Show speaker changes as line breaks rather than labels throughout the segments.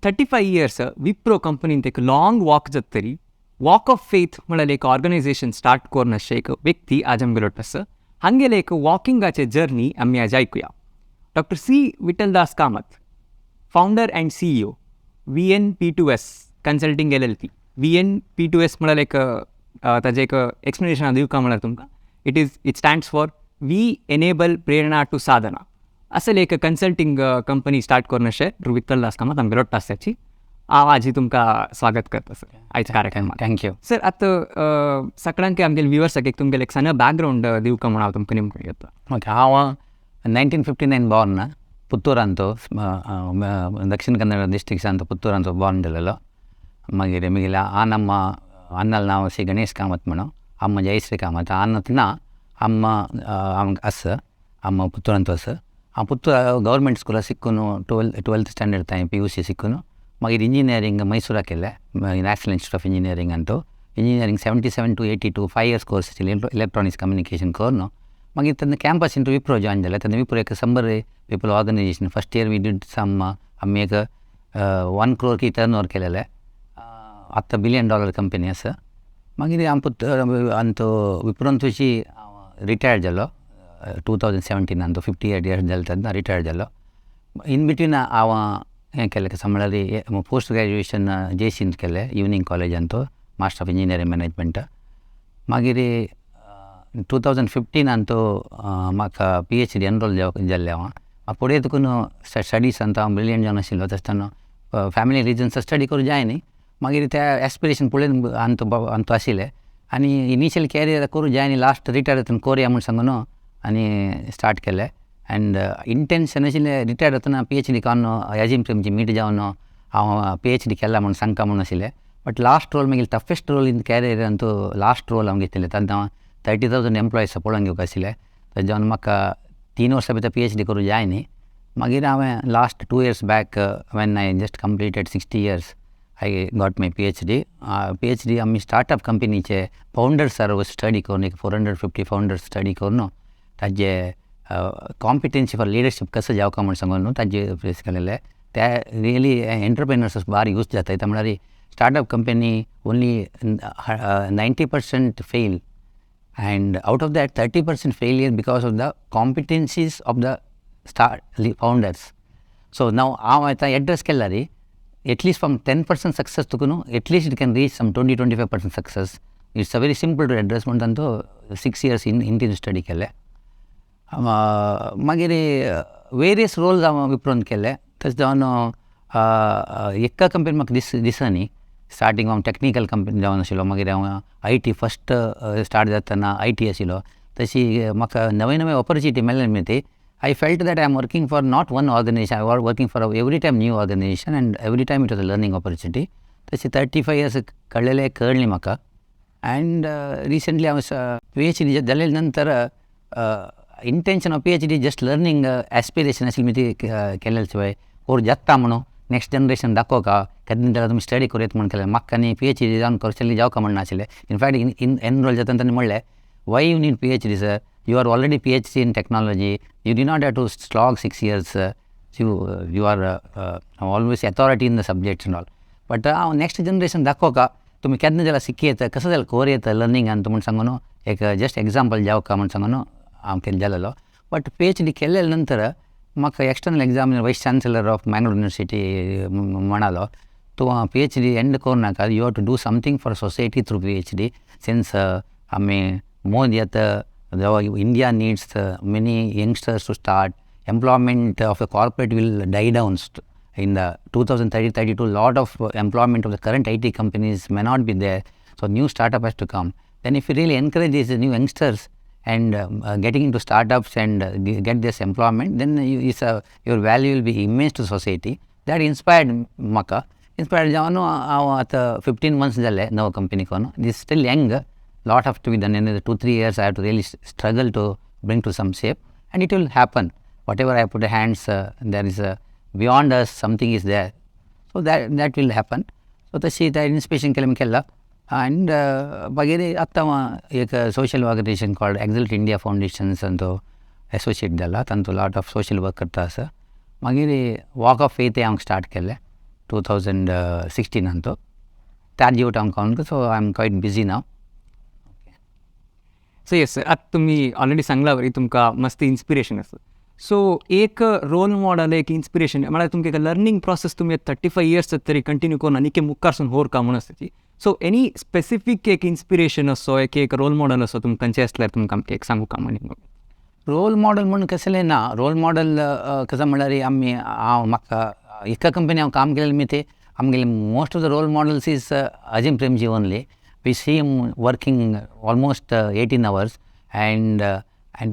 35 years Wipro कंपनीन एक long walk जातरी. वॉक ऑफ फेथ म्हळ्यार एक ऑर्गनायझेशन स्टार्ट करून अशें एक व्यक्ती आज आमगेलो आसा. हांगेले एक वॉकिंगाचे जर्नी आमी आज आयकुया. Doctor C Vithaldas Kamat, founder and CEO, VNP2S consulting LLP. VNP2S म्हळ्यार एक ताजें एक एक्सप्लेनेशन दिवका म्हळ्यार तुमकां, it stands for We Enable Prerna to Sadhana. असले एक कन्सल्टींग कंपनी स्टार्ट करून अशें विठ्ठलदास कामत आमगेलो आसाची. हांव आजी तुमकां स्वागत करता सर आयज कार्यक्रमात.
Thank you.
Sir, आतां सगळ्यांक आमगेले व्युवर्साक एक तुमगेले एक सण्ण बॅकग्रावंड दिवका म्हणून हांव तुमकां निमणो घेता.
ओके, हांव 1959 बॉर्न पुत्तूरांत, दक्षिण कन्नड डिस्ट्रिक्टांत पुत्तूरांत बॉर्न जालेलो. मागीर म्हगेल्या आनम्मा, अण्णालें नांव श्री गणेश कामत म्हणून, अम्मा जयश्री कामत. आनत ना अम्मा आस, अम्मा पुत्तूरांत आसा. हांव पुत्तूर गव्हर्मेंट स्कुला शिकून ट्वेल्थ स्टँडर्ड थंय पीयूसी शिकून मागीर इंजिनियरींग मैसूराक केलें, national institute of engineering Antu. Engineering 77 to 82, 5 years course आशिल्ली, इलेक्ट्रॉनिक्स कम्युनिकेशन करून मागीर तेन्ना कॅम्पस इंटू विप्रो जॉयन जालें. तेन्ना विप्रो एक 100 people organization. First year we did some, आमी एक 1 क्रोर की टर्न ओवर केलेले. आतां बिलियन डॉलर कंपनी आसा. मागीर हांव पुत अंत विप्रोंतूची रिटायर्ड जालो 2017. 58 इयर्स जाले तेन्ना रिटायर्ड जालो. इन बिटवीन हांव हें केलें, कशें म्हळ्यार पोस्ट ग्रॅज्युएशन जेसींत केलें, इवनींग कॉलेजांत, मास्टर ऑफ इंजिनियरींग मॅनेजमेंट. मागीर 2015 अंतू म्हाका पीएचडी एनरोल जाल्लें हांव. फुडें तुकून स्टडीज अंत हांव ब्रिलियंट जावन आशिल्लो. तशें तेन्ना फॅमिली रिजन्स स्टडी करूं जाय न्ही. मागीर ते एस्पिरेशन पळोवन अंत अंत आशिल्लें आनी इनिशियल कॅरियर करूं जाय न्ही, लास्ट रिटायर जातना कोरया म्हूण सांगून आनी स्टार्ट केलें. अँड इंटेन्शन आशिल्लें, रिटायर जातना पीएचडी करून अजीम प्रेमजी मीट जावन हांव पीएचडी केला म्हूण सांगता म्हूण आशिल्लें. बट लास्ट रोल मागीर, टफेस्ट रोल इन कॅरियर अंतू लास्ट रोल हांव घेतिल्लें. तेन्ना हांव 30,000 एम्प्लॉईज पळोवन घेवपा आशिल्लें. थंय जावन म्हाका 3 वर्सां भितर पीएचडी करूं जाय न्ही. मागीर हांवें last 2 years back, when I just completed 60 years, I got my PhD. PhD आमी स्टार्टअप कंपनीचे फावंडर्स स्टडी करून, एक 450 फावंडर्स स्टडी करून ताजे कॉम्पिटन्सी फॉर लिडरशीप कसं जावका म्हूण सांगून न्हू ताजे फेस केलेले. ते रियली एंटरप्रेनर्स बार यूज जाता. म्हळ्यार startup company only 90% fail, and out of that 30% failure because of the competencies of the start founders. So now हांव आतां एड्रेस केला रे, at least from 10% success तुका न्हू, at least it can reach some 20-25% success. It's a very simple to address म्हणून तांचो 6 years in intense study केले. मागीर वेरियस रोल्स हांव विप्रोन केले. तशें जावन एका कंपनी म्हाका दिसनी. स्टार्टींग हांव टॅक्निकल कंपनी जावन आशिल्लो. मागीर हांव I T first start जातना I T आशिल्लो. तशी म्हाका नवे नवे ऑपॉर्च्युनिटी मेळ्ळे न्ही ती, I felt that I am working for not one organization, I was working for every time new organization and every time it was a learning opportunity. तशी 35 इयर्स कळ्ळेले कळ्ळी म्हाका. अँड रिसंटली हांव पीएचडी जाले नंतर, intention of PhD just learning aspiration आशिल्ली ती केलेली. शिवाय कोर जाता म्हणून नेक्स्ट जनरेशन दाखोवका केन्ना जाल्यार तुमी स्टडी करूं येता म्हूण केलें. म्हाका आनी पीएचडी जावन करचेली जावका म्हण नाशिल्लें. इनफॅक्ट in in enrol जातना तांणी म्हणलें, "Why you need PhD, sir? You are already PhD in technology. You do not have to slog 6 years. You are always authority in the subjects and all." But हांव next generation दाखोवका तुमी केन्ना जाल्यार शिकी येता, कसो जाल्यार कोर येता लर्निंग म्हूण सांगून एक जस्ट एग्जाम्पल जावका म्हूण सांगून हांव केल्लें जालेलो. बट पीएचडी केले नंतर म्हाका external examiner, vice chancellor of Mangalore University म्हणालो, "तूं पीएचडी एंड करूं नाका. You have to do something for society through PhD, since आमी मोदी आतां India needs many youngsters to start. Employment of the corporate will die down in the 2030 32. Lot of employment of the current IT companies may not be there, so new startup has to come. Then if you really encourage these new youngsters and getting into startups and get this employment, then your value will be immense to society." That inspired म्हाका. Inspired जावन हांव आतां 15 months जाले नवो company करून. This still young, lot of to be done. In 2-3 years I have to really struggle to bring to some shape, and it will happen. Whatever I put hands, there is a beyond us something is there, so that will happen. So तशी त्या inspiration केलें केला. And मागीर आतां एक social organization called Excel India Foundations अंतो associate जाला. तांचो लॉट ऑफ सोशल वर्क करता आसा. मागीर वॉक ऑफ फेथ हांव स्टार्ट केलें. 2016 तो त्याच जीव हांव कावन, so I am quite busy now.
So yes sir, आतां तुमी ऑलरेडी सांगला बरी तुमकां मस्त इन्स्पिरेशन आसा. सो एक रोल मॉडल, एक इन्स्पिरेशन म्हळ्यार तुमकां एक लर्नींग प्रोसेस तुमी 35 इयर्स तरी कंटिन्यू करून आनीक मुखारसून होर का म्हणून आसता. सो एनी स्पेसिफीक एक इन्स्पिरेशन असो, एक एक रोल मॉडल असो तुमकां खंयचे आसल्यार तुमकां आमकां एक सांगू का म्हणून?
रोल मॉडल म्हणून कसलें ना. रोल मॉडल कसं म्हणल्यार आमी हांव म्हाका एका कंपनी हांव काम केलें मी ते आमगेले most of the role models is Azim Premji only. We see him working almost 18 hours and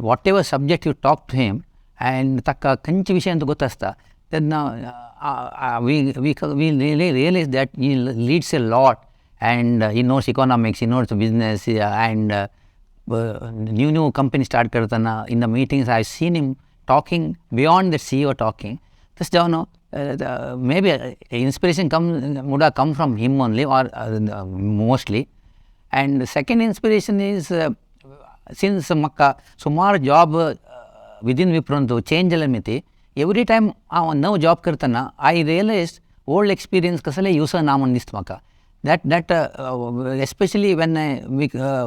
whatever subject you talk to him and ताका खंयचे विशयांत गोत्त आसता तेन्ना we really realize that he leads a lot and he knows economics, he knows business and new new company start करतना in the meetings I seen him talking beyond the CEO talking. तशें जावन maybe inspiration come would have come from him only or mostly. And second inspiration is since म्हाका सुमार job within विप्रोंत change जाले न्ही ती every time हांव नव job करतना I realise old experience कसले यूज ना म्हूण दिसता म्हाका. That especially when I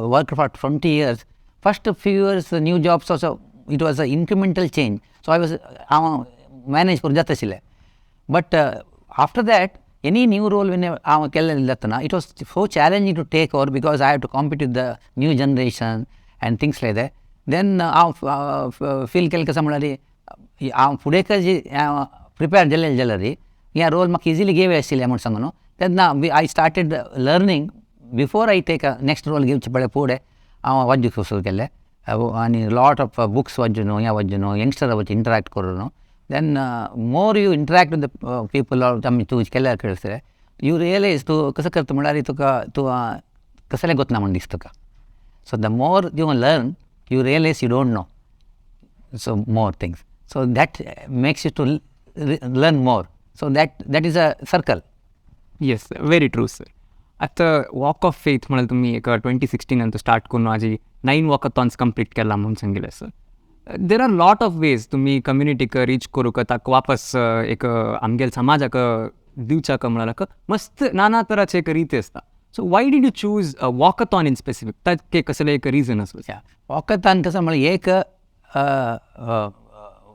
work for 20 years, first few years new jobs also it was a incremental change, so I was हांव मॅनेज करूं जाता आशिल्लें. But after that any new role when हांव केल्लें जातना it was so challenging to take over because I have to compete with the new generation and things like that. Then हांव feel केलें कसं म्हळ्यार हांव फुडें कशी प्रिपेर जालें जाल्यार ह्या रोल म्हाका इजिली घेवया आशिल्लें म्हूण सांगू न्हू. तेन्ना I started learning before I take a next role घेवचे पळय फुडें हांव वाचूंक सुरू केलें आनी लॉट ऑफ बुक्स वाचून ह्या वाचून यंगस्टरा वचून इंटरेक्ट करून. Then more you interact with the people, आमी तूं केल्यार कळसले you realise तूं कसो करता म्हळ्यार तुका तूं कसलें गोतना म्हूण दिसता तुका. So the more you learn, you realize you don't know so more things, so that makes you to learn more, so that is a circle.
Yes, very true sir. आतां वॉक ऑफ फेथ म्हळ्यार तुमी एक 2016 अंत start करून आजी nine वॉकाथॉन्स complete केला म्हणून सांगिल्लें sir. There are lot of ways तुमी कम्युनिटीक रीच करूंक, ताका वापस एक आमगेले समाजाक दिवच्याक म्हळ्यार मस्त नाना तराचे एक रीती आसता. So why did you choose walkathon in specific? ताके कसले एक रिजन आसलो?
वॉकाथॉन कसं म्हळ्यार एक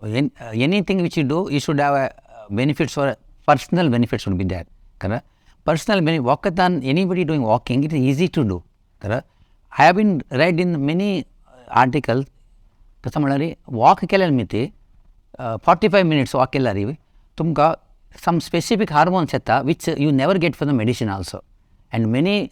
anything which you do, you should have a benefits for personal benefits should be there, correct? Personal benefit, walkathon, anybody doing walking, it is easy to do, correct? I have been read in many articles, कसं म्हळ्यार walk केल्यार न्ही ती 45 minutes walk केल्यार तुमकां सम specific hormones येता which you never get for the medicine also. And many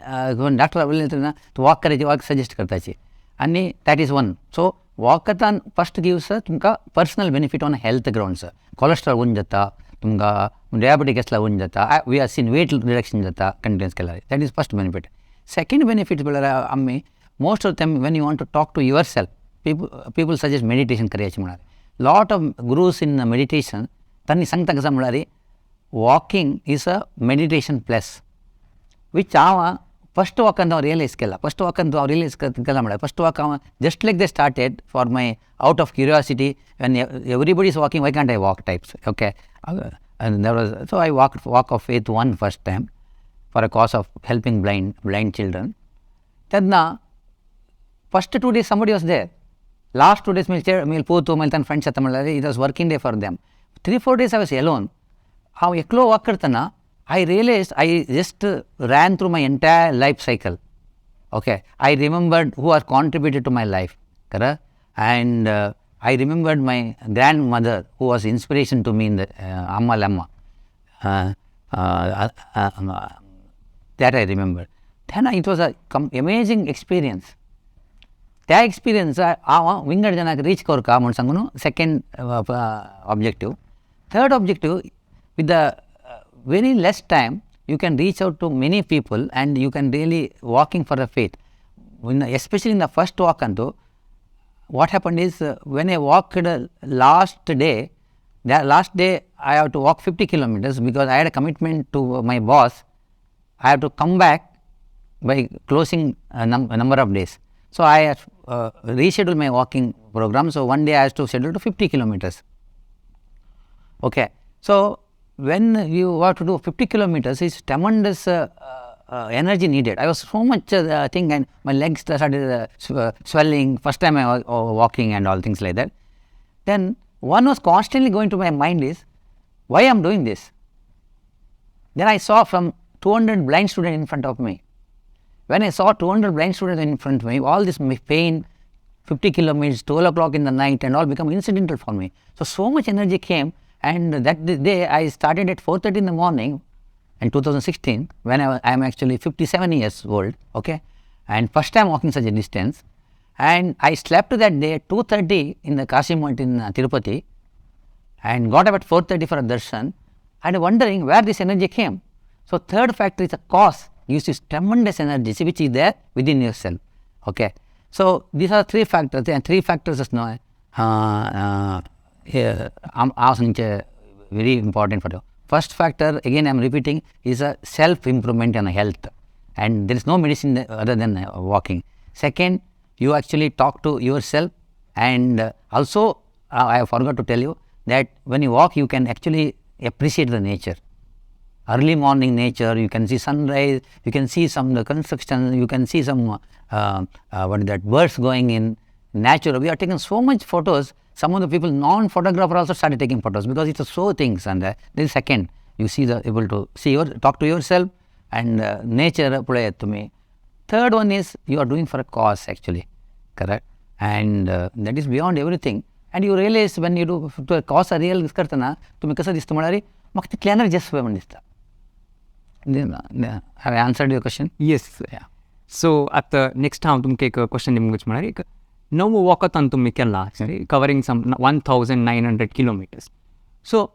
doctor उलयतना तूं वॉक करायची, वॉक सजेस्ट करताची आनी that is one. So walkathon first gives तुमकां personal benefit on health grounds. Cholesterol उण जाता तुमकां, डायबिटीक आसल्यार उण जाता, we are seen weight reduction जाता कंटिन्यूस केल्यार. That is first benefit. Second benefit म्हळ्यार आमी most of them when you want to talk to yourself, people suggest meditation करायचे म्हळ्यार lot of gurus in meditation तांणी सांगता कसं म्हळ्यार walking is a meditation plus, which हांव फस्ट वॉकान हांव रियलायज केला. फस्ट वॉकान हांव रियलायज केला म्हळ्यार फस्ट वॉक हांव just like they started for my out of curiosity, when everybody is walking, why can't I walk types, okay? And there was, so I walk Walk of Faith one first time for a cause of helping blind children. तेन्ना first 2 days somebody was there. Last 2 days ಮೇಲೆ ಮೇಲೆ ಪೋತು ಮೇಲೆ ತನ್ನ friends ಹತ್ತ म्हणल्यार it was working day for them. 3-4 days I was alone. हांव एकलो walk करतना I realize I just ran through my entire life cycle, okay? I remembered who are contributed to my life, correct? And I remembered my grandmother who was inspiration to me in the ಅಮ್ಮ ಲಮ್ಮ, that I remember. Then it was a amazing experience. त्या experience हांव विंगड जनाक rich करका म्हूण सांगून second objective. Third objective, with the very less time you can reach out to many people and you can really walking for a faith. Especially in the first walk ಅಂತೂ what happened is when I walked last day, the last day I have to walk 50 kilometers because I had a commitment to my boss. I have to come back by closing a number of days. So I have rescheduled my walking program. So one day I have to schedule to 50 kilometers. Okay. So When you have to do 50 kilometers is tremendous energy needed. I was so much thing and my legs started swelling. First time I was walking and all things like that. Then one was constantly going to my mind is why I am doing this. Then I saw from 200 blind students in front of me. When I saw 200 blind students in front of me, all this pain, 50 kilometers, 12 o'clock in the night and all become incidental for me. So, so much energy came, and that day I started at 4:30 in the morning in 2016, when I am actually 57 years old, okay, and first time walking such a distance. And I slept that day at 2:30 in the Kashi Math in Tirupati and got up at 4:30 for a darshan, and wondering where this energy came. So, third factor is a cause gives you tremendous energy which is there within yourself, okay. So, these are three factors, and three factors is now very important for you. First factor, again I am repeating, is a self improvement and health, and there is no medicine other than walking. Second, you actually talk to yourself, and also I forgot to tell you that when you walk you can actually appreciate the nature. Early morning nature, you can see sunrise, you can see some the construction, you can see some what is that, birds going in natural. We are taking so much photos. Some of the people, non-photographer also started taking photos because it's a so things. And then second, you see the able to see your, talk to yourself and nature to me. Third one is you are doing for a cause actually, correct? And that is beyond everything. And you realize when you do to a cause a real करतना तुमी कसं दिसता म्हळ्यार म्हाका तितलें energy आसा म्हण दिसता. Have I answered your question?
Yes. So आतां नेक्स्ट हांव तुमकां एक क्वेश्चन दिवंक म्हळ्यार एक नवो वॉकाथॉन तुमी केला, covering some 1900 kilometers. So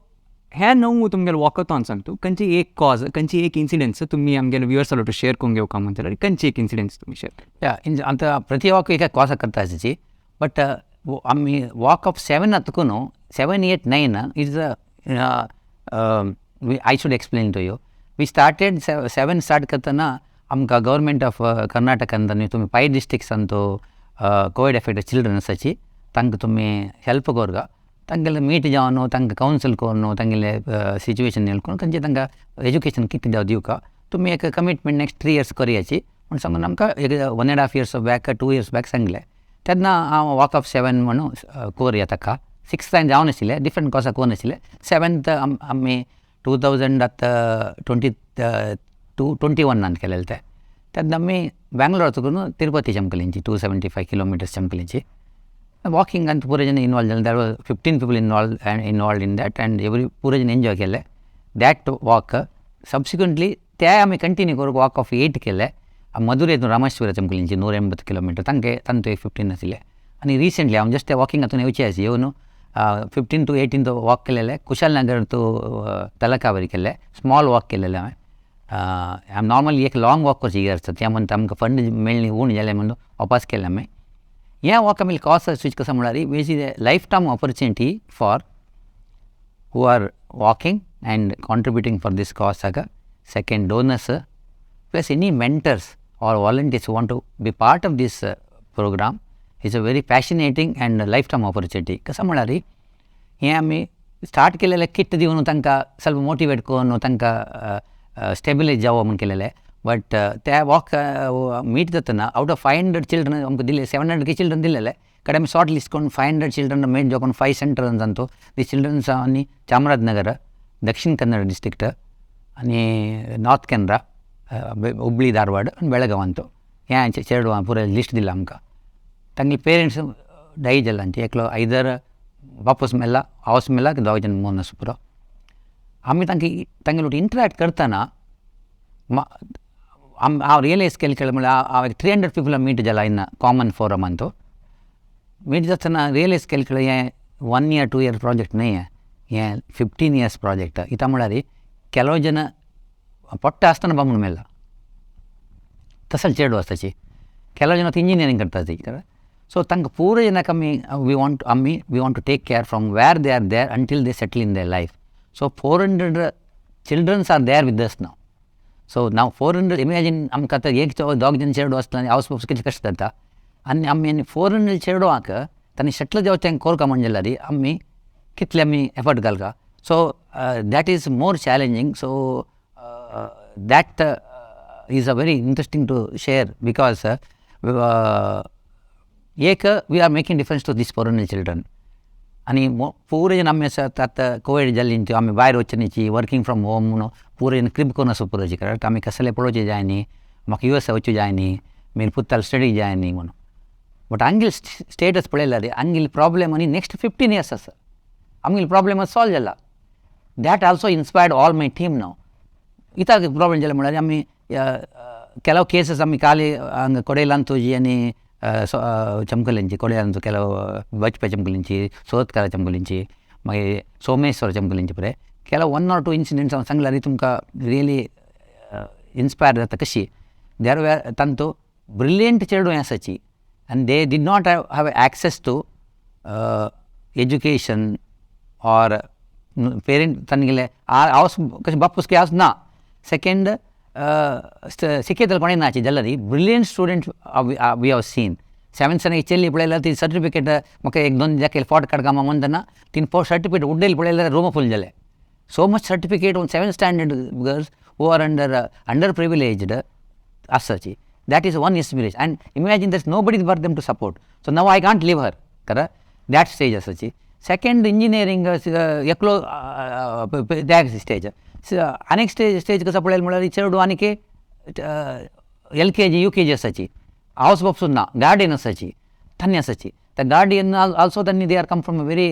हे नवो तुमगेले वॉकाथॉन सांगता खंयची एक कॉज, खंयची एक इन्सिडन्स तुमी आमगेले व्युअर्स टू शेअर करूंक घेवका म्हणटा जाल्यार खंयची एक इन्सिडन्स तुमी शेअर?
या, आतां प्रति वॉक एक कॉज करता आसची, बट आमी वॉक ऑफ सेवन जातकू न्हू, 7 8 9 is a I should explain to you. We started 7 start करतना आमकां गव्हर्मेंट ऑफ कर्नाटकान न्ही तुमी 5 डिस्ट्रिक्ट्सांत कोविड एफेक्टेड चिल्ड्रन आसाची तांकां तुमी हेल्प करका, तांगेले मीट जावन तांकां कावन्सिल करून तांगेले सिच्युएशन हेल्प करून तांचे तांकां एज्युकेशन कितें जावं दिवका तुमी एक कमिटमेंट नेक्स्ट 3 इयर्स करयाची म्हूण सांगून आमकां एक 1.5 years back 2 years back सांगलें. तेन्ना हांव वॉक ऑफ 7 म्हणून करुया ताका 6 हांवें जावं नाशिल्लें, डिफरंट कॉसा करूं नाशिल्लें. 7th आमी 2022 21 केलेलें तें. तेन्ना आमी बेंगलोर करून तिरुपती चमकलींची 275 किलोमिटर्स चमकलींची वॉकिंग आनी पुरे जण इनवॉल्व जाले. There was 15 people involved in that and every पुरे जण एन्जॉय केले that walk. Subsequently ते आमी कंटिन्यू करूंक वॉक ऑफ 8 केले. मदुरै रामेश्वर चमकलींची 180 किलोमिटर तांके तांतू एक 15 आशिल्ले. आनी रिसेंटली हांव जस्ट वॉकिंग हातून येवचे आसी येवन 15 to 18 walk केलेले, कुशालनगर टू तलकावरी केल्ले, स्मॉल वॉक केलेले हांवें. हांव नॉर्मली एक लाँग वॉक करची इयर्स त्या म्हणटा आमकां फंड मेळ्ळी उण जालें म्हणून वापस केलें आमी. ह्या वॉक आमी कॉस स्विच कसो म्हळ्यार which is a life time opportunity for who are walking and contributing for this cause. Second, donors plus any mentors or volunteers who want to be part of this program is a very fascinating and life time opportunity. कसो म्हळ्यार हें आमी start केलेलें किट दिवन तांकां self motivate करून तांकां स्टेबिलायज जावो म्हूण केलेलें. बट त्या वॉक मीट जातना आउट ऑफ 500 चिल्ड्रन आमकां दिले 700 चिल्ड्रन दिलेले कडेन आमी शॉर्ट लिस्ट करून 500 चिल्ड्रन मेट जावन 5 सेंटरान जावन दी चिल्ड्रन्स आनी चामराजनगर, दक्षिण कन्नड डिस्ट्रिक्ट आनी नॉर्थ केनरा, हुबळी धारवाड आनी बेळगांवांत हें चेडवां पुराय लिस्ट दिलां आमकां. तांगे पेरंट्स डाय जाला एकलो आयदर बापूस मेला हांवस मेला की दोग जाण मोन आसा पुरो. आमी तांकां तांगेले इंटरेक्ट करतना हांव रियलायज केलें केलें म्हळ्यार हांव 300 पीपल मीट जाला इन कॉमन फोरमान तो मीट जातना रियलायज केलें केलें हें 1 year 2 year project न्हय हें 15 इयर्स प्रोजेक्ट. इता म्हळ्यार ಕೆಲವು ಜನ ಪೊಟ್ಟ आसतना बामण मेला तसले चेडू आसताची, ಕೆಲವು ಜನ ಇಂಜಿನಿಯರಿಂಗ್ करताची. सो तांकां पूरा जेन्ना आमी we want आमी we want to take care from where they are there until they settle in their life. So 400 childrens are there with us now. So now 400 imagine आमकां आतां एक दोग जण चेडू आसता आनी हावस बापूस कितले कश्ट जाता आनी आमी आनी 400 चेडवांक तांणी सेटल जावचें तांकां कोरका म्हण जाल्यार आमी कितले आमी effort घालका. So that is more challenging. So that is a very interesting to share because एक, we are making difference to this 400 children. आनी पुरे जण आमी आसा आतां कोवीड जाली न्ही, आमी भायर वचचे न्ही, वर्कींग फ्रॉम होम म्हणून पुरे जण क्रिब करून आसा पुरोची. करेक्ट, आमी कसले पळोवचे जाय न्ही, म्हाका यूएसए वचूं जाय न्ही, मागीर पुताल स्टडी जाय न्ही म्हणून. बट हांगेले स्टेटस पळयल्यार हांगेले प्रॉब्लेम आनी नेक्स्ट 15 इयर्स आसा, आमगेले प्रॉब्लेम सॉल्व जाला. That also inspired all my team. नाव कित्याक प्रॉब्लेम जाले म्हळ्यार आमी ಕೆಲವು ಕೇಸಸ್ आमी काली हांगा कोडेलांतूजी आनी चमकलेंची, कोडेलांतू ಕೆಲವು बजपे चमकलेंची, सोतकारा चमकलेंची, मागीर सोमेश्वर चमकलेंची पळय ಕೆಲವು वन आर टू इन्सिडंट्स हांव सांगल्यार तुमकां रियली इन्स्पायर जाता. कशी there were तांतू ब्रिलियंट चेडूं आसाची आनी they did not have access to education or parent. तांगेले हांव कशें बापूस की हांव ना, सेकेंड शिकयतले कोणें नाची जाल्यार brilliant student we have seen. Seventh standard चेल्ली पळयल्यार ती सर्टिफिकेट म्हाका एक दोन जाके फोट काडका म्हणटना तीन फोर सर्टिफिकेट उड्डेल पळयल्यार रूम फूल जाले. So much certificate on seventh standard girls who are under privileged आसाची. That is one inspiration. And imagine there's nobody for them to support. So now I can't leave her. Correct? That stage आसाची. Second engineering एकलो that stage. आनीक stage कसो पळयलें म्हळ्यार चेडूं आनीक LKG UKG आसाची, हावस बापसून ना, गार्डियन आसाची, तांणी आसाची. त्या गार्डियन ऑल्सो तांणी they are come from very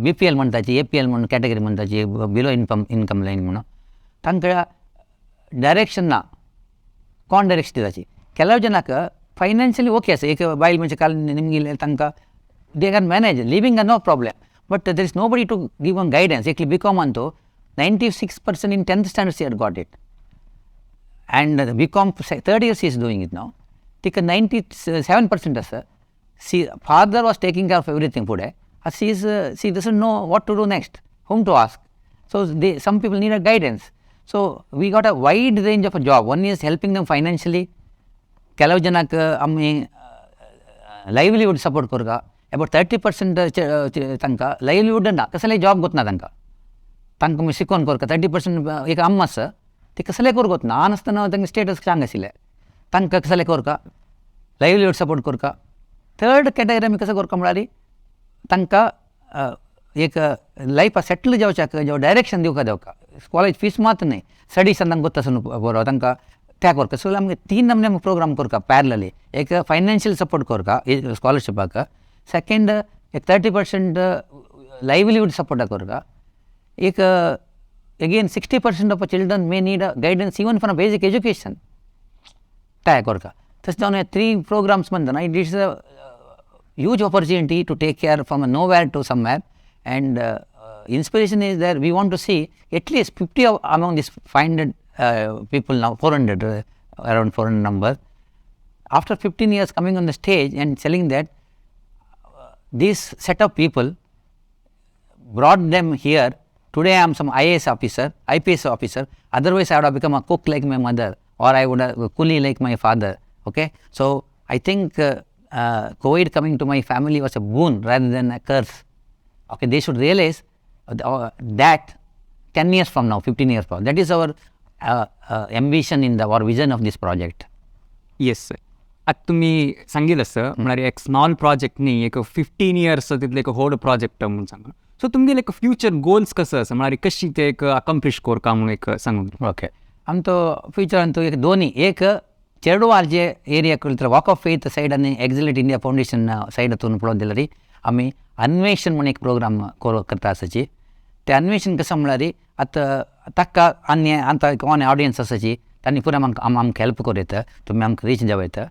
BPL म्हणटाची, APL म्हणून कॅटेगरी म्हणटाची, बिलो इनकम लायन म्हणून. तांकां डायरेक्शन ना, कोण डायरेक्शन दिताची. ಕೆಲವು ಜನಕ್ಕೆ ಫೈನಾನ್ಷಿಯಲಿ ಓಕೆ आसा, एक बायल मनशां काल निमगिले तांकां they can manage living, no problem, but there is nobody to give one guidance. एकली बी com Antu 96% in 10th standard she had got it, and B Com third year she is doing it now. तिका 97% आसा. She father was taking care of everything फुडें. She doesn't know what to do next, whom to ask. So they some people need a guidance. So we got a wide range of a job. One is helping them financially. ಕೆಲವು ಜನಕ್ಕೆ ಆಮಿ livelihood support ಕೊರ್ಕ, about 30% तांकां livelihood ना, कसलेय job गोतना तांकां, तांकां मागीर शिकोवन कोरका. 30% एक अम्मा आसा, ती कसलेय करूंक गोतना, ल्हान आसतना तांकां स्टेटस चांग आशिल्लें, तांकां कसलें कोरका लायवलीहूड सपोर्ट कोरका. थर्ड कॅटेगरी आमी कसो कोरका म्हळ्यार तांकां एक लायफा सेटल जावच्याक जो डायरेक्शन दिवका देवका, कॉलेज फीस मात न्हय, स्टडीज तांकां गोत्ता आसून बरो तांकां त्या कोरका. सो आमकां तीन नमूने प्रोग्राम कोरका पॅरलली. एक फायनान्शियल सपोर्ट कोरका स्कॉलरशिपाक, सेकेंड एक 30% लायवलीहूड सपोर्टाक कोरका, एक again 60% of children may need a guidance even for a basic education त्या कोरका. तशें जावन हे थ्री प्रोग्राम्स म्हणटा, it is a huge opportunity to take care from nowhere to somewhere, and inspiration is there. We want to see at least 50 of, among these 500 people now, 400, around 400 number. After 15 years coming on the stage and telling that this set of people brought them here. Today I am some IAS officer, IPS officer. Otherwise I would have become a cook like my mother, or I would have a coolie like my father. Okay. So I think COVID coming to my family was a boon rather than a curse. Okay, they should realize that 10 years from now, 15 years from now. That is our ambition in the or vision of this project.
Yes sir, आतां तुमी सांगिल आसा म्हळ्यार एक small project न्ही, एक 15 years तितले एक व्हड प्रोजेक्ट म्हणून सांगा. सो तुमगेले एक फ्युचर गोल्स कसो आसा, म्हळ्यार कशी ते एक अकम्प्लिश कोरका म्हणून एक सांगून.
ओके, आमचो फ्युचरान एक दोनी, एक चेडवार जे एरिया कळटा वॉक ऑफ फेथ सायड आनी एक्झिलेट इंडिया फावंडेशन सायड हातून पळोवंक गेल्यार आमी अन्वेषण म्हूण एक प्रोग्राम करता आसाची. ते अन्वेषण कसो म्हळ्यार आतां ताका आनी आतां कोण ऑडियन्स आसाची तांणी पुराय आमकां आमकां हेल्प करूं येता, तुमी आमकां रीच जावं येता.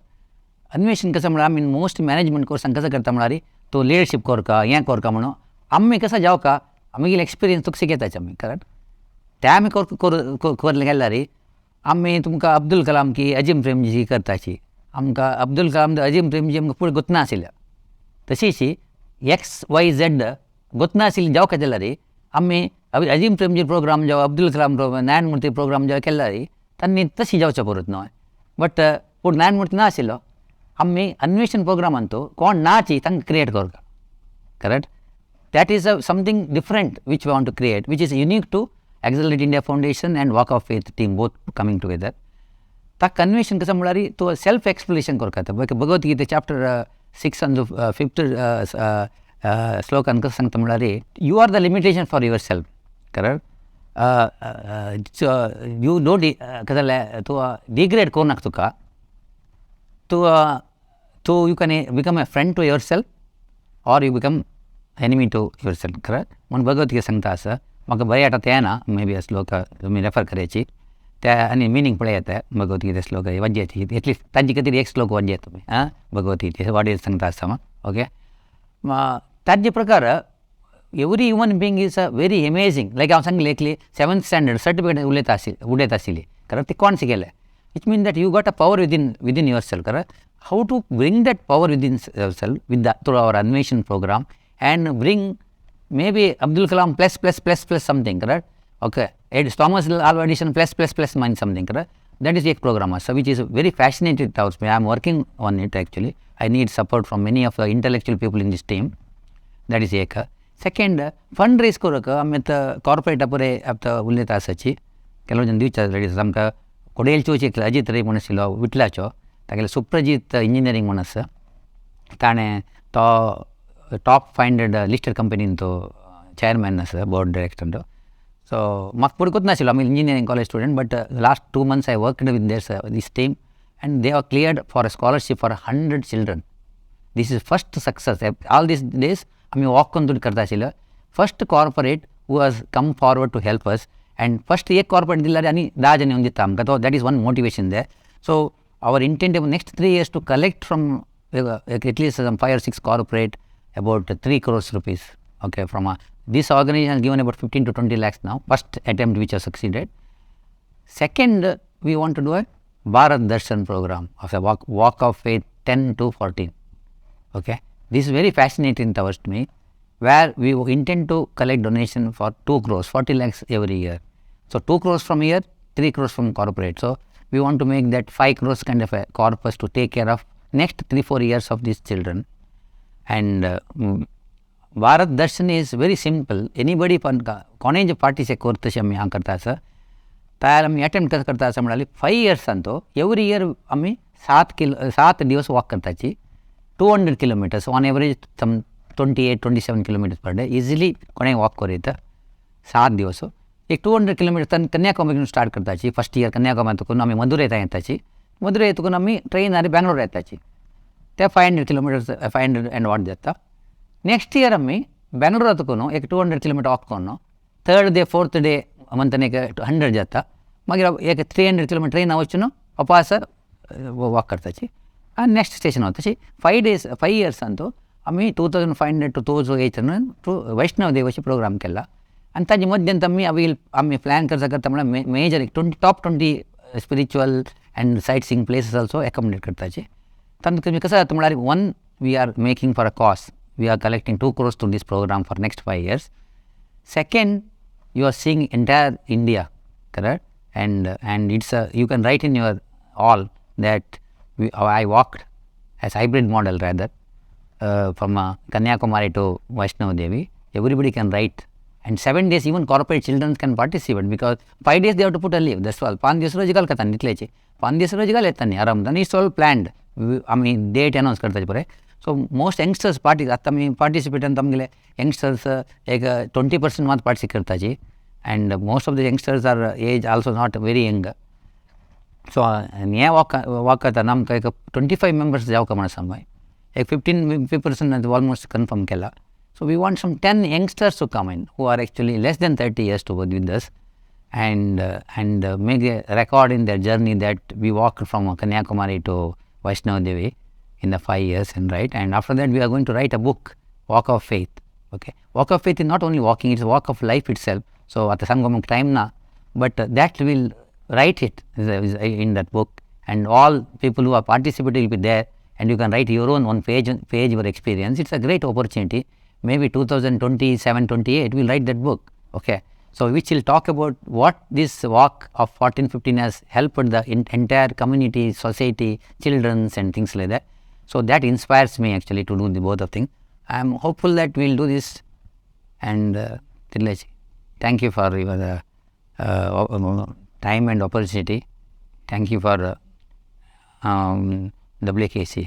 अन्वेषण कसो म्हळ्यार आमी मोस्ट मॅनेजमेंट कोर्सान कसो करता म्हळ्यार तूं लिडरशीप कोरका हें कोरका म्हणून आमी कसो जावका आमगेले एक्सपिरियन्स तुका शिकयताचे आमी. कारण ते आमी कर गेल्यार आमी तुमकां अब्दुल कलाम की अजीम प्रेमजी करताची. आमकां अब्दुल कलाम अजीम प्रेमजी आमकां फुडें गोतना आशिल्ले, तशीच एक्स वाय झेड गोतना आशिल्ली जावका जाल्यार आमी अजीम प्रेमजी प्रोग्राम जावं अब्दुल कलाम प्रोग्राम नारायण मूर्ती प्रोग्राम जावं केल्यार तांणी तशी जावचें परत न्हय. बट पूण नारायण मूर्ती ना आशिल्लो. आमी अन्वेषण प्रोग्रामान तो कोण नाची तांकां क्रिएट करता. Correct. That is a something different which we want to create, which is unique to Accelerate India Foundation and Walk of Faith team both coming together. ता कन्वेशन कसं म्हळ्यार तो सेल्फ एक्सप्लेनेशन करता. भगवत गीते चॅप्टर 6 अंदू 5th श्लोकान कसं सांगता म्हळ्यार you are the limitation for yourself, correct. You don't कसं जालें तूं डिग्रेड करूं नाका तुका, तूं तूं you can become a friend to yourself or you become enemy to yourself, correct. म्हूण भगवत गीता सांगता आसा. म्हाका बरें येता तें ना, मे बी श्लोक तुमी रेफर करायची त्या आनी मिनींग पळयात. भगवत गीता श्लोक वाज्याची एटलिस्ट तांचे खातीर एक श्लोक वाज्यात तुमी आं, भगवत गीते what is सांगता आसा. ओके, ताजे प्रकार every human being is a very amazing. Like हांव सांगलें एकली 7th standard certificate उलयता आशिल्ली उडयता आशिल्ली, कारण ती कोण शिकयलें. It mean that you got a power within yourself, correct. How to bring that power within yourself with the through our Anveshan program and bring maybe Abdul Kalam plus plus plus plus something, correct. Okay, Thomas Alva Edison plus plus plus minus something, correct. That is एक programme आसा which is very fascinated towards me. I am working on it actually. I need support from many of the intellectual people in this team. That is एक. Second, fund rays करूंक आमी आतां कॉर्पोरेटा पळय आतां उलयता आसाची ಕೆಲವು ಜನ दिवच्या रेडी आसा. आमकां कोडेलचोच एक अजीत रे म्हूण आशिल्लो विटलाचो, तागेलो सुप्रजीत इंजिनियरींग म्हूण आसा, ताणें तो टॉप 500 लिस्टेड कंपनीन तो चेअरमॅन आसा, बोर्ड डायरेक्टर तो. सो म्हाका पडकूच नाशिल्लो, आमी engineering college student, but last 2 months I worked with their this team and they are cleared for a scholarship for 100 children. This is first success. All these days आमी walk करून तुमी करता आशिल्लो. First corporate who has come forward to help us and first एक corporate दिल्यार आनी 10 जाण येवन दिता आमकां, तो that is one motivation there. So our intent next 3 years to collect from at least 5 or 6 corporate about 3 crores rupees. Okay, from this organization has given about 15 to 20 lakhs now, first attempt which has succeeded. Second, we want to do a Bharat Darshan program of a walk of faith 10 to 14. Okay, this is very fascinating towards me, where we intend to collect donation for 2 crores, 40 lakhs every year. So 2 crores from here, 3 crores from corporate. So we want to make that 5 crores kind of a corpus to take care of next 3-4 years of these children. And Bharat Darshan is very simple. Anybody पण कोणें जे participate करता तशें आमी हांगा करता आसा, तयार आमी अटेम्प्ट कसो करता आसा म्हळ्यार 5 इयर्सान तो एवरी इयर आमी 7 दिवस walk करताची, 200 kilometres on average some 28-27 kilometres per day easily कोणें वॉक करूं येता 7 दिवस. एक 200 किलोमिटर कन्याकुमारी स्टार्ट करताची. फर्स्ट इयर कन्याकुमारी तुकून आमी मदुरै थंय येताची, मदुरै तुकून आमी ट्रेनार बेंगलोर येताची, ते 500 किलोमिटर्स 500 एंड what जाता. नेक्स्ट इयर आमी बेंगलोरा तुकून एक 200 किलोमिटर वॉक करून थर्ड डे फोर्थ डे मंथान एक 100 जाता, मागीर एक 300 किलोमिटर ट्रेन वचून वापस वॉक करताची आनी नेक्स्ट स्टेशन वता. तशी 5 days 5 इयर्सान तो आमी 2500 to 2800 to Vaishno देवाचे प्रोग्राम केला. आनी ताजे मध्यांत आमी आमी प्लॅन करता करता म्हळ्यार मेजर एक top 20 spiritual and sightseeing places also accommodate करताचे. तातूंत तुमी कसं जाता म्हळ्यार one we are making for a cause, we are collecting 2 crores to this program for next 5 years. Second, you are seeing entire India, correct, and it's a you can write in your all that I walked as hybrid model rather from Kanyakumari to Vaishno Devi. Everybody can write, and 7 days even corporate children can participate, because 5 days they have to put a leave, that's all. 5 दीस रोज घालता इतल्याचे, 5 दीस रोज घाल येता न्ही आराम, it's all planned. आमी date अनावन्स करताचे पळय. So most youngsters party आतां आमी पार्टिसिपेटान आमगेले यंगस्टर्स एक 20% मात participate करताची, and most of the youngsters are age also not very young. So हें वॉक वॉक करतना आमकां एक 25 मेंबर्स जावका म्हण आसा, एक 15% ऑलमोस्ट कन्फर्म केला. So we want some 10 youngsters to come in who are actually less than 30 years to work with us and make a record in their journey that we walked from Kanyakumari to Vaishno Devi in the 5 years and write. And after that we are going to write a book, Walk of Faith. Okay, Walk of Faith is not only walking, it's a walk of life itself. So at the same time na, but that will write it in that book, and all people who are participating will be there, and you can write your own one page your experience. It's a great opportunity. Maybe 2027-28 we'll write that book. Okay, so which will talk about what this walk of 14-15 has helped the entire community, society, children and things like that. So that inspires me actually to do the both of things. I am hopeful that we will do this and तितलेंच. Thank you for your time and opportunity. Thank you for WKC.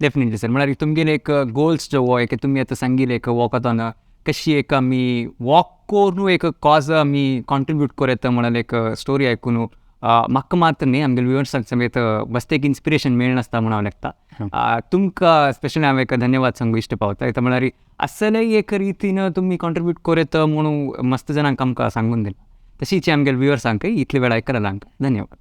Definitely sir. म्हळ्यार तुमगेले एक goals जो हो एक तुमी आतां सांगिल्ले एक वॉकाथॉन कशी एक आमी वॉक करून एक कॉज आमी कॉन्ट्रिब्यूट करूं येता म्हळ्यार एक स्टोरी आयकून म्हाका मात्र न्ही, आमगेले व्युवर्सांक समेत बस्त एक इन्स्पिरेशन मेळनासता म्हणून हांव लेखता. तुमकां स्पेशली हांव एक धन्यवाद सांगू इश्ट पावता. येता म्हळ्यार असले एक रितीन तुमी कॉन्ट्रिब्यूट करूं येता म्हणून मस्त जाणांक आमकां सांगून दिलां. तशीच आमगेले व्युवर्सांकय इतले वेळ आयकला धन्यवाद.